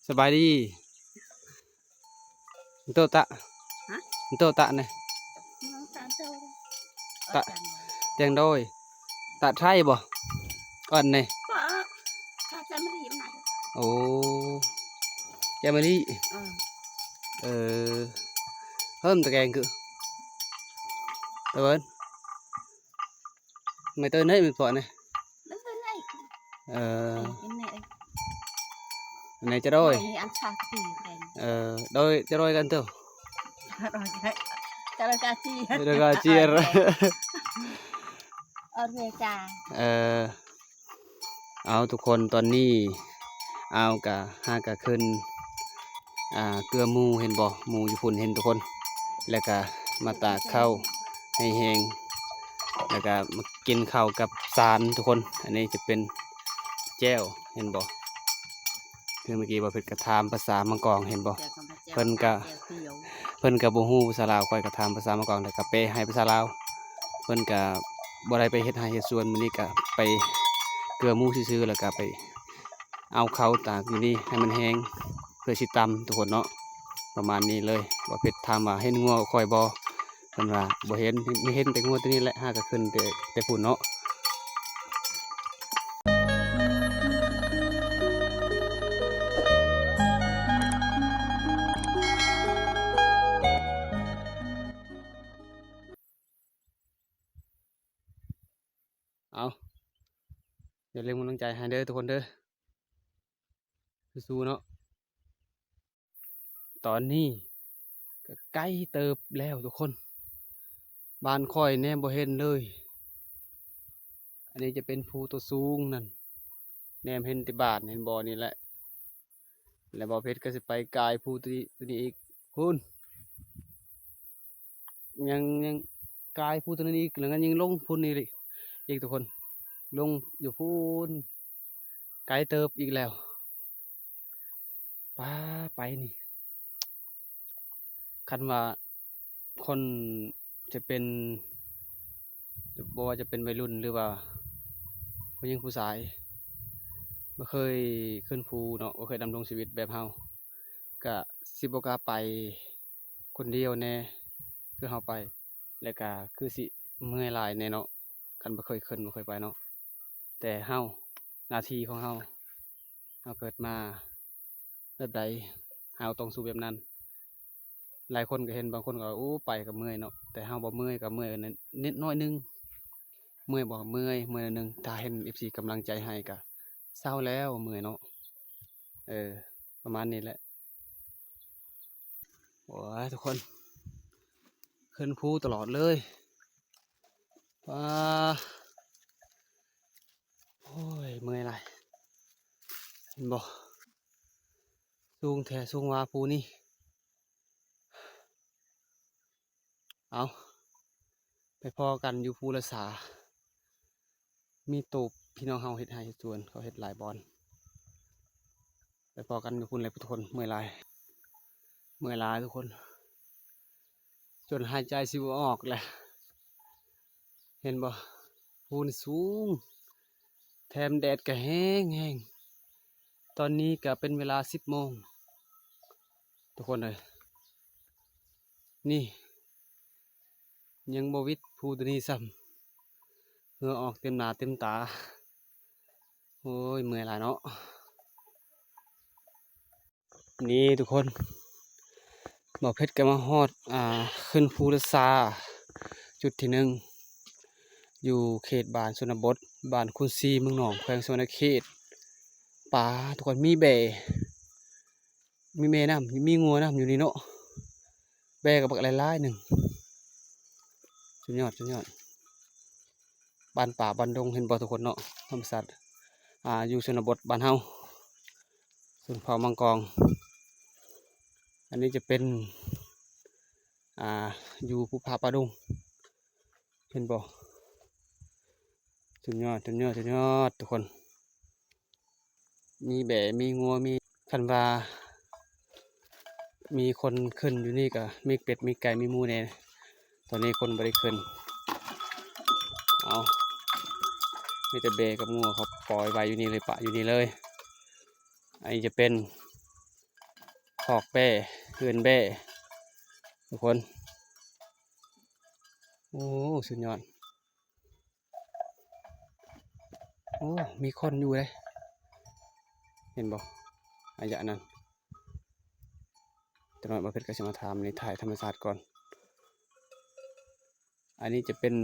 ສະບາຍດີ. ໂຕຕະ ຮະ? ໂຕຕະແນ່. ຕະ ແຕງໂດຍ ຕະໄທບໍ່? ອ່ອນແນ່. ໂອ້ ແຈມມະລີ. ເອີ ເອີ ເພີ່ມຕະແກງຄື ຕະເວີນ. ໄມເຕີນເອີຍ ແມ່ນບໍ່ນີ້? ເອີ ເອີ ເອີ ໃນຈະໂດຍ ເອີ ໂດຍຈະໂດຍກັນເຕີ ຈະໂດຍກາເຈຍ ຈະໂດຍກາເຈຍ ເອີ. ເອົາ ທຸກຄົນ ຕອນນີ້ອາວກະຫາກະຂຶ້ນ ອ່າ ເກືອໝູ່ ເຫັນບໍ່? ໝູ່ຢູ່ພຸ້ນ ເຫັນທຸກຄົນ ແລ້ວກະມາຕາກເຂົ້າໃຫ້ແຫ້ງ ແລ້ວກະມາກິນເຂົ້າກັບສານທຸກຄົນ. ອັນນີ້ຈະເປັນແຈ່ວ ເຫັນບໍ່? ຄືເມື່ອກີ້ບ່າວເພັດກະຖາມພາສາມັງກອງ ເຫັນບໍ່? ເພິ່ນກະ ເພິ່ນກະບໍ່ຮູ້ພາສາລາວ ຂ້ອຍກະຖາມພາສາມັງກອງ ແລ້ວກະແປໃຫ້ພາສາລາວ. ເພິ່ນກະບໍ່ໄດ້ໄປເຮັດໄຮ່ເຮັດສວນ ມື້ນີ້ກະໄປເກືອໝູ່ຊື່ໆ ແລ້ວກະໄປ ເອົາເຂົ້າຕາກຢູ່ນີ້ໃຫ້ມັນແຫ້ງ ເພື່ອຊິຕຳທຸກຄົນເນາະ. ປະມານນີ້ເລີຍ. ບ່າວເພັດຖາມວ່າເຫັນງົວຂ້ອຍບໍ່? ເພິ່ນວ່າບໍ່ເຫັນ ມີເຫັນແຕ່ງົວໂຕນີ້ແຫຼະ ຫາກະຂຶ້ນແຕ່ ແຕ່ພຸ້ນເນາະ. ເອົາ ຢ່າລືມກຳລັງໃຈໃຫ້ເດີທຸກຄົນເດີ ສູ້ໆເນາະ. ຕອນນີ້ກະໄກເຕີບແລ້ວທຸກຄົນ ບ້ານຂ້ອຍແນມບໍ່ເຫັນເລີຍ. ອັນນີ້ຈະເປັນພູຕົວສູງນັ້ນ ແນມເຫັນແຕ່ບ້ານ ເຫັນບໍ່ ນີ້ແຫຼະ. ແລ້ວບ່າວເພັດກະຊິໄປກາຍພູຕົວນີ້ ຕົວນີ້ອີກ ພຸ້ນ ຍັງ ຍັງກາຍພູຕົວນັ້ນອີກ ແລ້ວຍັງລົງພຸ້ນອີກ ອີກທຸກຄົນ ລົງຢູ່ພຸ້ນ ໄກເຕີບອີກແລ້ວ. ປ້າ ໄປນີ້ ຄັນວ່າຄົນຈະເປັນ ບໍ່ວ່າຈະເປັນໄວລຸ້ນ ຫຼືວ່າຜູ້ຍິງຜູ້ຊາຍ ບໍ່ເຄີຍຂຶ້ນພູເນາະ ບໍ່ເຄີຍດຳລົງຊີວິດແບບເຮົາ ກະຊິບໍ່ກ້າໄປຄົນດຽວແນ່ ຄືເຮົາໄປ ແລ້ວກະຄືຊິເມື່ອຍຫຼາຍແນ່ເນາະ ຄັນບໍ່ເຄີຍຂຶ້ນ ບໍ່ເຄີຍໄປເນາະ. ແຕ່ເຮົາ ໜ້າທີ່ຂອງເຮົາ ເຮົາເກີດມາແບບໃດ ເຮົາຕ້ອງສູ້ແບບນັ້ນ. ຫຼາຍຄົນກະເຫັນ ບາງຄົນກະວ່າ ໂອ້ ໄປກະເມື່ອຍເນາະ ແຕ່ເຮົາບໍ່ເມື່ອຍ ກະເມື່ອຍໜ້ອຍໜຶ່ງ. ເມື່ອຍບໍ່? ເມື່ອຍ ເມື່ອຍໜ້ອຍໜຶ່ງ. ຖ້າເຫັນເອັບຊີກຳລັງໃຈໃຫ້ກະເຊົາແລ້ວ ເມື່ອຍເນາະ. ເອີ ປະມານນີ້ແຫຼະ. ໂອ້ຍ ທຸກຄົນ ຂຶ້ນພູຕະຫຼອດເລີຍ. ວ້າ ໂອ້ຍ ເມື່ອຍຫຼາຍ ເຫັນບໍ່? ສູງແທ້ສູງຫວາພູນີ້. ເອົາ ໄປພໍ້ກັນຢູ່ພູລະສາ ມີໂຕພີ່ນ້ອງເຮົາເຮັດໄຮ່ເຮັດສວນ ເຂົາເຮັດຫຼາຍບ່ອນ. ໄປພໍ້ກັນຢູ່ພຸ້ນແຫຼະທຸກຄົນ. ເມື່ອຍຫຼາຍ ເມື່ອຍຫຼາຍທຸກຄົນ ຈົນຫາຍໃຈຊິບໍ່ອອກແຫຼະ. ເຫັນບໍ່? ພູນີ້ສູງ ແຖມແດດກະແຮງໆ. ຕອນນີ້ກະເປັນເວລາສິບໂມງ ທຸກຄົນເອີຍ. ນີ້ ຍັງບໍ່ຫວິດພູໂຕນີ້ຊ້ຳ ເຫື່ອອອກເຕັມໜ້າເຕັມຕາ. ໂອ້ຍ ເມື່ອຍຫຼາຍເນາະ. ນີ້ທຸກຄົນ ບ່າວເພັດກະມາຮອດ ອ່າ ຂຶ້ນພູລະຊາ ຈຸດທີໜຶ່ງ ຢູ່ເຂດບ້ານຊົນນະບົດ ບ້ານຄຸນຊີ ເມືອງໜອງ ແຂວງສະຫວັນນະເຂດ. ປາ ທຸກຄົນ ມີແບ ມີແມ່ນ້ຳ ມີງົວນ້ຳຢູ່ນີ້ເນາະ. ແບກະບັກຫຼາຍໆໜຶ່ງ. ສຸດຍອດ ສຸດຍອດ. ບ້ານປ່າບ້ານດົງ ເຫັນບໍ່ທຸກຄົນເນາະ? ທຳມະຊາດ ອ່າ ຢູ່ຊົນນະບົດບ້ານເຮົາ ຊົນເຜົ່າມັງກອງ. ອັນນີ້ຈະເປັນ ອ່າ ຢູ່ພູຜາປ່າດົງ ເຫັນບໍ່? ສຸດຍອດ ສຸດຍອດ ສຸດຍອດທຸກຄົນ. ມີແບ ມີງົວ ມີ ຄັນວ່າມີຄົນຂຶ້ນຢູ່ນີ້ກະມີເປັດມີໄກ່ມີໝູແດ່. ຕອນນີ້ຄົນບໍ່ໄດ້ຂຶ້ນ. ເອົາ ມີແຕ່ແບກັບງົວ ເຂົາປ່ອຍໄວ້ຢູ່ນີ້ເລີຍ ປະຢູ່ນີ້ເລີຍ. ອັນນີ້ຈະເປັນ ຄອກແບ້ ເຮືອນແບ້ ທຸກຄົນ. ໂອ້ ສຸດຍອດ. ໂອ້ ມີຄົນຢູ່ເດ້ ເຫັນບໍ່ ໄລຍະນັ້ນ. ຈັກໜ້ອຍບ່າວເພັດກໍຊິມາຖາມ ນີ້ຖ່າຍທຳມະຊາດກ່ອນ. ອັນນີ້ຈະເປັນ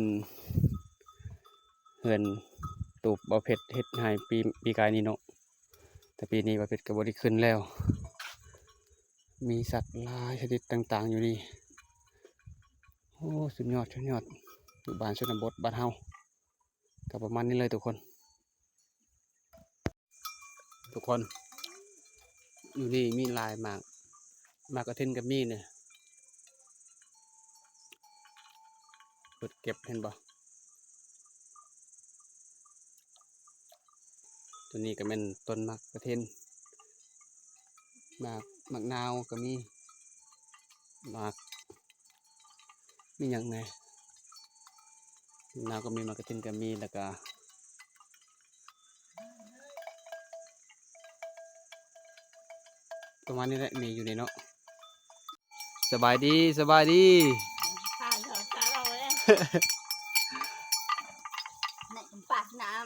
ເຮືອນຕູບບ່າວເພັດເຮັດໃຫ້ປີ ປີກາຍນີ້ເນາະ, ແຕ່ປີນີ້ບ່າວເພັດກໍບໍ່ໄດ້ຂຶ້ນແລ້ວ. ມີສັດຫຼາຍຊະນິດຕ່າງໆຢູ່ນີ້. ໂອ້ ສຸດຍອດ ສຸດຍອດ. ຢູ່ບ້ານຊົນນະບົດບ້ານເຮົາ ກໍປະມານນີ້ເລີຍທຸກຄົນ. ທຸກຄົນ ຢູ່ນີ້ມີຫຼາຍໝາກ ໝາກກະທິນກໍມີນີ້ ເພິ່ນເກັບ ເຫັນບໍ່? ຕົວນີ້ກໍແມ່ນຕົ້ນໝາກກະທິນ ໝາກ ໝາກນາວກໍມີ ໝາກ ມີຫຍັງແດ່? ນາວກໍມີ ໝາກກະທິນກໍມີ ແລ້ວກໍປະມານນີ້ແຫຼະ ມີຢູ່ນີ້ເນາະ. ສະບາຍດີ ສະບາຍດີ. ປາກນ້ຳ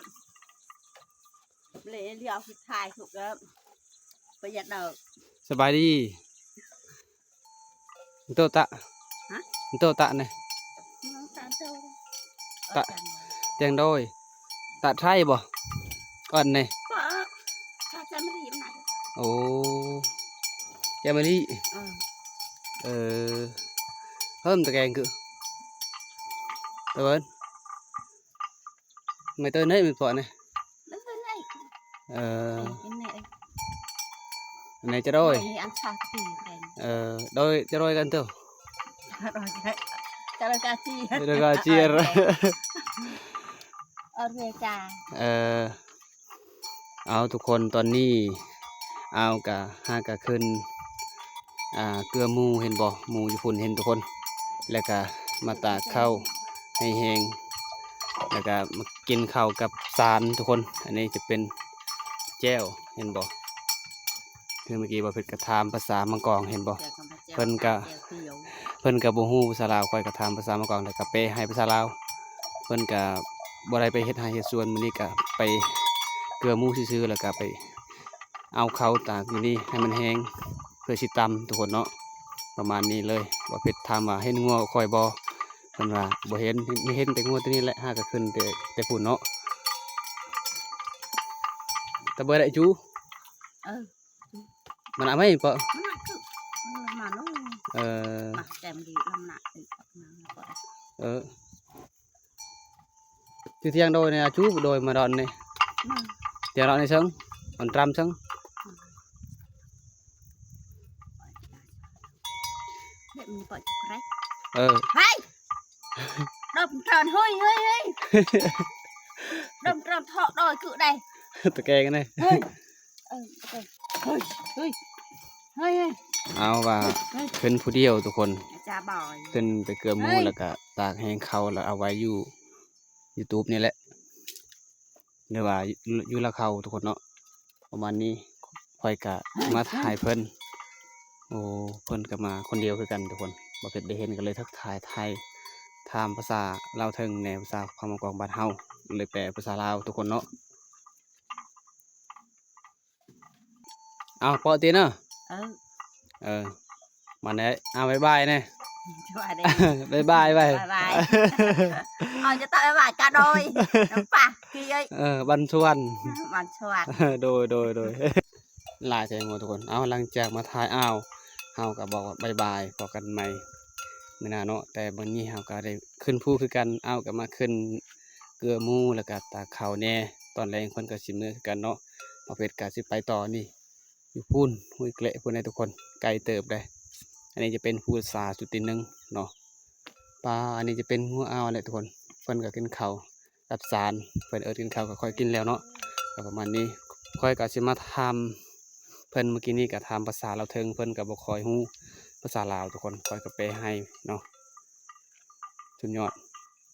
ເລີຍ ເລີຍເອົາສຸດທ້າຍສຸດແລ້ວ ປະຢັດເອົາ. ສະບາຍດີ. ໂຕຕະ ຮະ? ໂຕຕະນີ້ ຕະ ແຕງໂດຍ ຕະໄທບໍ່? ອ່ອນນີ້ ໂອ້ ແຈມມະລີ. ເອີ ເອີ ເພີ່ມຕະແກງຄື ຕະເວີນ. ໄມ້ເຕີນເອີຍ ມັນເປາະນະ. ເອີ ເອີ ເອີ ອັນນີ້ຈະໂດຍ ເອີ ໂດຍ ຈະໂດຍກັນເຕີ ຈະໂດຍກາເຈຍ ຈະໂດຍກາເຈຍ ເອີ ເອົາ ທຸກຄົນ ຕອນນີ້ ອາວກະຫາກະຂຶ້ນ ອ່າ ເກືອໝູ່ ເຫັນບໍ່? ໝູ່ຢູ່ພຸ້ນ ເຫັນທຸກຄົນ ແລ້ວກະມາຕາກເຂົ້າໃຫ້ແຫ້ງ ແລ້ວກະມາກິນເຂົ້າກັບສານທຸກຄົນ. ອັນນີ້ຈະເປັນແຈ່ວ ເຫັນບໍ່? ຄືເມື່ອກີ້ບ່າວເພັດກະຖາມພາສາມັງກອງ ເຫັນບໍ່? ເພິ່ນກະ ເພິ່ນກະບໍ່ຮູ້ພາສາລາວ ຂ້ອຍກະຖາມພາສາມັງກອງ ແລ້ວກະແປໃຫ້ພາສາລາວ. ເພິ່ນກະບໍ່ໄດ້ໄປເຮັດໄຮ່ເຮັດສວນ ມື້ນີ້ກະໄປເກືອໝູ່ຊື່ໆ ແລ້ວກະໄປ ເອົາເຂົ້າຕາກຢູ່ນີ້ໃຫ້ມັນແຫ້ງ ເພື່ອຊິຕຳທຸກຄົນເນາະ ປະມານນີ້ເລີຍ. ບ່າວເພັດຖາມວ່າເຫັນງົວຂ້ອຍບໍ່? ເພິ່ນວ່າບໍ່ເຫັນ ເຫັນແຕ່ງົວໂຕນີ້ແຫຼະ ຫາກະຂຶ້ນແຕ່ ແຕ່ພຸ້ນເນາະ. ຕະເບີດໄດ້ຈູ ເອີ ມັນເອົາໄວ້ເປາະ ມັນໜັກຄື ເອີ ເອີ ມາແຕ້ມດີ ນ້ຳໜັກ ເອີ. ຢູ່ທຽງໂດຍນີ້ ອາຈູໂດຍມາດອນນີ້ ອືມ ທຽງດອນນີ້ເຊິ່ງ ອອນຕຣຳເຊິ່ງ ອືມ ເຮັດມັນປອຍໄດ້ ເອີ ໄປ ດອມຕຣອນ ເຮີ້ຍ ເຮີ້ຍ ເຮີ້ຍ ດອມຕຣອນເທາະໂດຍຄືໄດ້ ຕະແກງນີ້ ເຮີ້ຍ. ເອີ ເອີ ເຮີ້ຍ ເຮີ້ຍ ເຮີ້ຍ ເອົາວ່າ ເຮີ້ຍ ຂຶ້ນຜູ້ດຽວທຸກຄົນ ຈາບອຍ ຂຶ້ນໄປເກືອໝູ່ ເຮີ້ຍ ແລ້ວກະຕາກແຫ້ງເຂົ້າ ແລ້ວເອົາໄວ້ຢູ່ ຢູທູບນີ້ແຫຼະ ຫຼືວ່າຢູ່ ຢູ່ລາວເຂົາທຸກຄົນເນາະ ປະມານນີ້. ຂ້ອຍກະ ເຮີ້ຍ ມາຖ່າຍເພິ່ນ ໂອ້ ເພິ່ນກະມາຄົນດຽວຄືກັນທຸກຄົນ ບໍ່ເປັນໄດ້ເຫັນ ກະເລີຍທັກທາຍ ຖ່າຍ ຖາມພາສາລາວເທິງແດ່ ພາສາເຜົ່າມັງກອງບ້ານເຮົາ ເລີຍແປເປັນພາສາລາວທຸກຄົນເນາະ. ເອົາ ເປາະຕິເນາະ ເອີ ເອີ ມາແດ່ ເອົາ ບາຍບາຍແດ່ ສະບາຍດີ ບາຍບາຍ ບາຍບາຍ ເອົາ ຈະຕະບາຍບາຍກະໂດຍ ນ້ຳປາ ເອີ ບັນຊວນ ບັນຊວນ ໂດຍ ໂດຍ ໂດຍ ຫຼາຍແທ້ໝົດທຸກຄົນ. ເອົາ ຫຼັງຈາກມາຖ່າຍອ່າວ ເຮົາກະບອກວ່າບາຍບາຍ ພໍ້ກັນໃໝ່ມື້ໜ້າເນາະ ແຕ່ມື້ນີ້ເຮົາກະໄດ້ຂຶ້ນພູຄືກັນ ເອົາ ກະມາຂຶ້ນເກືອໝູ່ ແລ້ວກະຕາກເຂົ້າແດ່ ຕອນແລງເພິ່ນກະຊິເມືອຄືກັນເນາະ ບ່າວເພັດກະຊິໄປຕໍ່ນີ້ ຢູ່ພຸ້ນ ຫ້ວຍແກລະພຸ້ນເດ້ທຸກຄົນ ໄກເຕີບເດ້. ອັນນີ້ຈະເປັນພູສາຈຸດທີໜຶ່ງເນາະ ປາ ອັນນີ້ຈະເປັນຫົວອ່າວແຫຼະທຸກຄົນ ເພິ່ນກະກິນເຂົ້າກັບສານ ເພິ່ນເອີ້ນກິນເຂົ້າກະຂ້ອຍກິນແລ້ວເນາະ ກະປະມານນີ້. ຂ້ອຍກະຊິມາຖາມເພິ່ນ ມື້ກີ້ນີ້ກະຖາມພາສາລາວເທິງ ເພິ່ນກະບໍ່ຄ່ອຍຮູ້ພາສາລາວທຸກຄົນ ຂ້ອຍກະແປໃຫ້ເນາະ. ສຸດຍອດ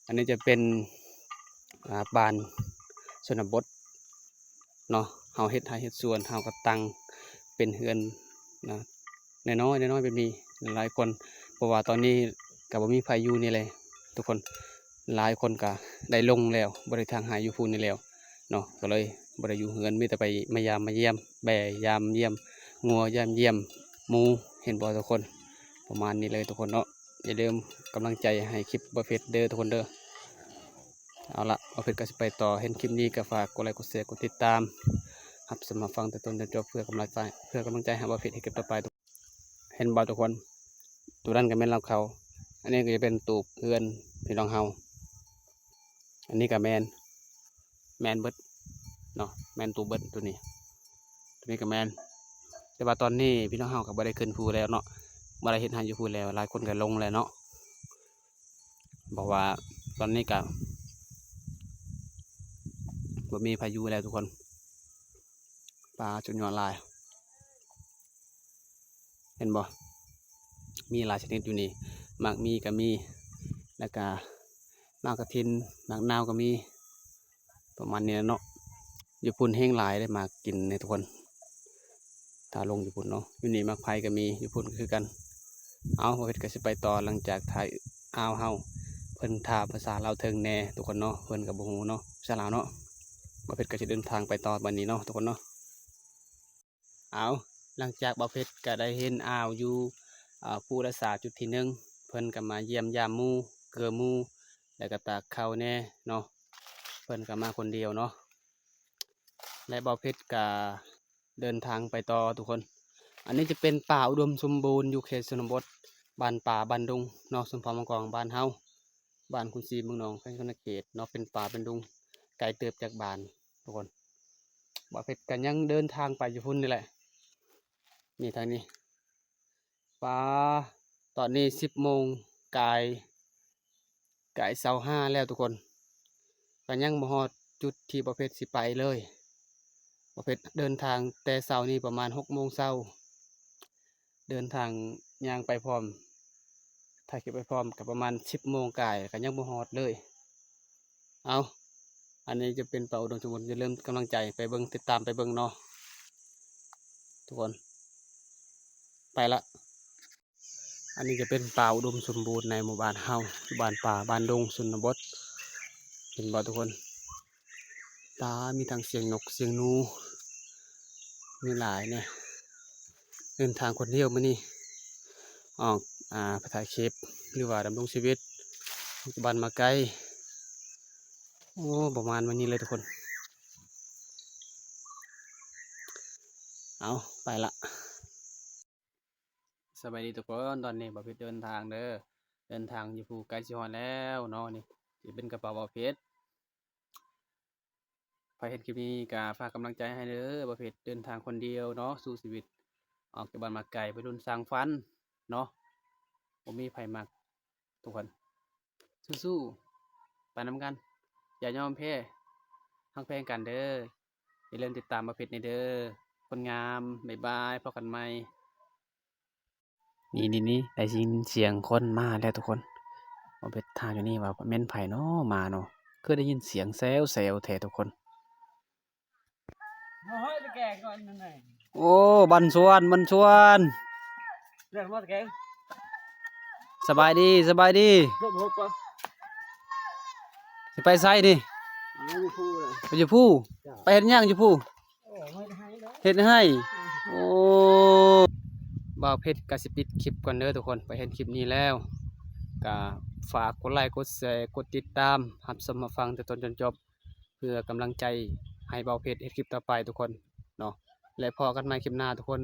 ອັນນີ້ຈະເປັນ ອ່າ ບ້ານຊົນນະບົດເນາະ ເຮົາເຮັດໄຮ່ເຮັດສວນ ເຮົາກະຕັ້ງເປັນເຮືອນນະ ນ້ອຍໆ ນ້ອຍໆ ແບບນີ້ຫຼາຍຄົນ ເພາະວ່າຕອນນີ້ກໍບໍ່ມີໃຜຢູ່ນີ້ແຫຼະທຸກຄົນ. ຫຼາຍຄົນກໍໄດ້ລົງແລ້ວ ບໍ່ໄດ້ທາງຫາຢູ່ພູນີ້ແລ້ວເນາະ ກໍເລີຍບໍ່ໄດ້ຢູ່ເຮືອນ ມີແຕ່ໄປມາຢາມມາຢ້ຽມແບ້ ຢາມຢ້ຽມງົວ ຢາມຢ້ຽມໝູ ເຫັນບໍ່ທຸກຄົນ? ປະມານນີ້ເລີຍທຸກຄົນເນາະ. ຢ່າລືມກຳລັງໃຈໃຫ້ຄລິບບ່າວເພັດເດີທຸກຄົນເດີ. ເອົາລະ ບ່າວເພັດກໍຊິໄປຕໍ່ ເຫັນຄລິບນີ້ກໍຝາກກົດໄລ ກົດແຊ ກົດຕິດຕາມ ຮັບຊົມຮັບຟັງແຕ່ຕົ້ນຈົນຈົບ ເພື່ອກຳລັງໃຈ ເພື່ອກຳລັງໃຈໃຫ້ບ່າວເພັດເຮັດຄລິບຕໍ່ໄປ. ເຫັນບໍ່ທຸກຄົນ? ໂຕນັ້ນກໍແມ່ນລາວເຂົາ ອັນນີ້ກໍຈະເປັນຕູບເຮືອນພີ່ນ້ອງເຮົາ ອັນນີ້ກໍແມ່ນ ແມ່ນເບິດເນາະ ແມ່ນຕູບເບິດໂຕນີ້ ໂຕນີ້ກໍແມ່ນ. ແຕ່ວ່າຕອນນີ້ພີ່ນ້ອງເຮົາກໍບໍ່ໄດ້ຂຶ້ນພູແລ້ວເນາະ ບໍ່ໄດ້ເຮັດໃຫ້ຢູ່ພູແລ້ວ ຫຼາຍຄົນກໍລົງແລ້ວເນາະ ເພາະວ່າຕອນນີ້ກໍບໍ່ມີໃຜຢູ່ແລ້ວທຸກຄົນ. ປາຈຸດຍອດຫຼາຍ ເຫັນບໍ່? ມີຫຼາຍຊະນິດຢູ່ນີ້ ໝາກມີກໍມີ ແລ້ວກະໝາກກະທິນ ໝາກນາວກໍມີ ປະມານນີ້ແຫຼະເນາະ. ຢູ່ພຸ້ນແຮງຫຼາຍເດ້ ໝາກກິນນີ້ທຸກຄົນ ຖ້າລົງຢູ່ພຸ້ນເນາະ. ຢູ່ນີ້ໝາກໄຜ່ກໍມີ ຢູ່ພຸ້ນກໍຄືກັນ. ເອົາ ບ່າວເພັດກໍຊິໄປຕໍ່ ຫຼັງຈາກຖ່າຍອ່າວເຮົາ ເພິ່ນຖ້າພາສາລາວເທິງແດ່ທຸກຄົນເນາະ ເພິ່ນກໍບໍ່ຮູ້ເນາະພາສາລາວເນາະ. ບ່າວເພັດກໍຊິເດີນທາງໄປຕໍ່ບັດນີ້ເນາະທຸກຄົນເນາະ. ເອົາ ຫຼັງຈາກບ່າວເພັດກໍໄດ້ເຫັນອ່າວຢູ່ ອາ ພູລະສາຈຸດທີໜຶ່ງ ເພິ່ນກໍມາຢ້ຽມຢາມໝູ່ ເກືອໝູ່ ແລ້ວກໍຕາກເຂົ້າແດ່ເນາະ. ເພິ່ນກໍມາຄົນດຽວເນາະ ແລະ ບ່າວເພັດກໍເດີນທາງໄປຕໍ່ທຸກຄົນ. ອັນນີ້ຈະເປັນປ່າອຸດົມສົມບູນຢູ່ເຂດຊົນນະບົດ ບ້ານປ່າບ້ານດົງເນາະ ຊົນເຜົ່າມາກອງບ້ານເຮົາ ບ້ານຄຸນສີເມືອງໜອງ ແຂວງສະຫວັນນະເຂດເນາະ ເປັນປ່າເປັນດົງ ໄກເຕີບຈາກບ້ານທຸກຄົນ. ບ່າວເພັດກໍຍັງເດີນທາງໄປຢູ່ພຸ້ນນີ້ແຫຼະ ນີ້ທາງນີ້ ປາ ຕອນນີ້ສິບໂມງກາຍ ກາຍຊາວຫ້າແລ້ວທຸກຄົນ ກໍຍັງບໍ່ຮອດຈຸດທີ່ບ່າວເພັດຊິໄປເລີຍ. ບ່າວເພັດເດີນທາງແຕ່ເຊົ້ານີ້ປະມານຫົກໂມງເຊົ້າ ເດີນທາງຍ່າງໄປພ້ອມ ຖ່າຍຄລິບໄປພ້ອມ ກໍປະມານສິບໂມງກາຍ ກໍຍັງບໍ່ຮອດເລີຍ. ເອົາ ອັນນີ້ຈະເປັນປ່າອຸດົມສົມບູນ ຢ່າລືມກຳລັງໃຈໄປເບິ່ງ ຕິດຕາມໄປເບິ່ງເນາະທຸກຄົນ. ໄປລະ ອັນນີ້ຈະເປັນປ່າອຸດົມສົມບູນໃນໝູ່ບ້ານເຮົາ ຢູ່ບ້ານປ່າບ້ານດົງ ຊົນນະບົດ ເຫັນບໍ່ທຸກຄົນ? ປາ ມີທັງສຽງນົກສຽງໜູ ມີຫຼາຍແນະ. ເດີນທາງຄົນດຽວມື້ນີ້ ອອກ ອາ ໄປຖ່າຍຄລິບ ຫຼືວ່າດຳລົງຊີວິດ ອອກຈາກບ້ານມາໄກ. ໂອ້ ປະມານມື້ນີ້ເລີຍທຸກຄົນ. ເອົາ ໄປລະ. ສະບາຍດີທຸກຄົນ ຕອນນີ້ບ່າວເພັດເດີນທາງເດີ ເດີນທາງຢູ່ພູໃກ້ຊິຮອດແລ້ວເນາະ. ນີ້ຊິເປັນກະເປົາບ່າວເພັດ. ໃຜເຫັນຄລິບນີ້ກໍຝາກກຳລັງໃຈໃຫ້ເດີ ບ່າວເພັດເດີນທາງຄົນດຽວເນາະ ສູ້ຊີວິດ ອອກຈາກບ້ານມາໄກ ໄປລຸ້ນສ້າງຝັນເນາະ ບໍ່ມີໃຜມັກ ທຸກຄົນ ສູ້ໆ ໄປນຳກັນ ຢ່າຍອມແພ້ ຮັກແພງກັນເດີ. ຢ່າລືມຕິດຕາມບ່າວເພັດແດ່ເດີ ຄົນງາມ. ບາຍບາຍ ພໍ້ກັນໃໝ່. ນີ້ໆໆ ໄດ້ຍິນສຽງຄົນມາແລ້ວທຸກຄົນ. ບ່າວເພັດຖ້າຢູ່ນີ້ວ່າແມ່ນໃຜເນາະມາເນາະ ຄືໄດ້ຍິນສຽງແຊວໆແທ້ທຸກຄົນ. ໂອ້ ບັນຊວນ ບັນຊວນ ສະບາຍດີ ສະບາຍດີ. ຊິໄປໃສນີ້? ໄປຢູ່ພູ ໄປເຮັດຫຍັງຢູ່ພູ? ເຮັດໄຮ່. ໂອ້ ບ່າວເພັດກະຊິປິດຄລິບກ່ອນເດີທຸກຄົນ. ໃຜເຫັນຄລິບນີ້ແລ້ວກະຝາກກົດໄລ ກົດແຊ ກົດຕິດຕາມ ຮັບຊົມຮັບຟັງແຕ່ຕົ້ນຈົນຈົບ ເພື່ອກຳລັງໃຈໃຫ້ບ່າວເພັດເຮັດຄລິບຕໍ່ໄປທຸກຄົນເນາະ ແລະ ພໍ້ກັນໃໝ່ຄລິບໜ້າທຸກຄົນ.